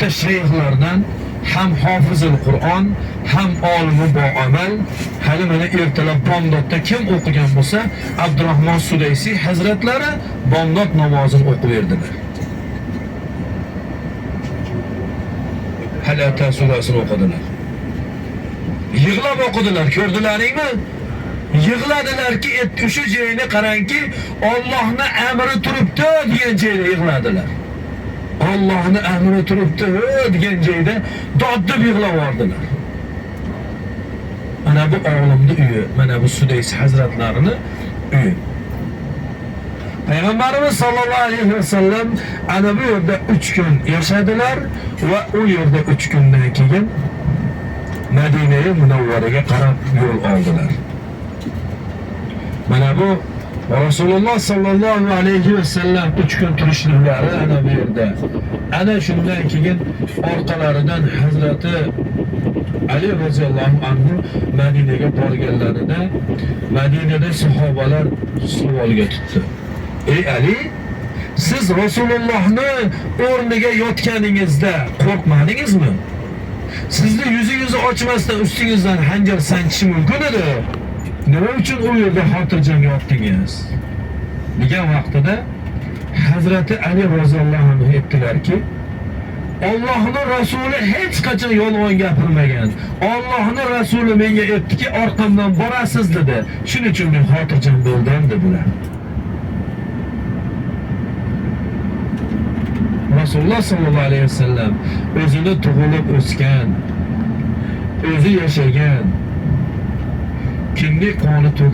Katta shayxlardan, ham hofizil Qur'on, ham olimi boamal. Hali mana ertalab bomdodda kim o'qigan bo'lsa, Abdurahmon Sudaysiy hazratlari bomdod namozini o'qib berdilar. Hal Ata surasini o'qidilar. Yig'lab o'qidilar, ko'rdilaringmi? Yig'ladilarki, o'sha joyni qarangki, Allohning amri turibdi degan joyda yig'ladilar. Allohning amri turibdi degan joyda dod deb yig'lab yubordilar. Mana bu olimning uyi, mana bu Sudays hazratlarining uyi. Payg'ambarimiz sallallohu alayhi vasallam ana bu yerda 3 kun yashadilar va u yerda 3 kundan keyin Madina-i Munavvaraga qarab yo'l oldilar. Mana bu Rasululloh sallallohu alayhi vasallam 3 kun turishliklari ana bu yerda. Ana shundan keyin orqalaridan Hazrati Ali roziyallohu anhu Madinaga borganlarida Madinada sahobalar savolga tutdi. Ey Ali, siz Rasulullohni o'rniga yotganingizda qo'rqmadingizmi? Sizni yuzingizni ochmasdan ustingizdan xanjar sanchishi mumkin edi. Nima uchun u yerda xotirjam yotdingiz? Degan vaqtida Hazrati Ali roziyallohu anhu aytdilarki, Allohning rasuli hech qachon yolg'on gapirmagan. Allohning rasuli menga aytdiki, orqamdan borasiz dedi. Shuning uchun men xotirjam bo'ldim dedilar. Rasululloh sallallohu alayhi vasallam o'zini tug'ilib o'sgan, o'zi yashagan, kindik qoni to'kilgan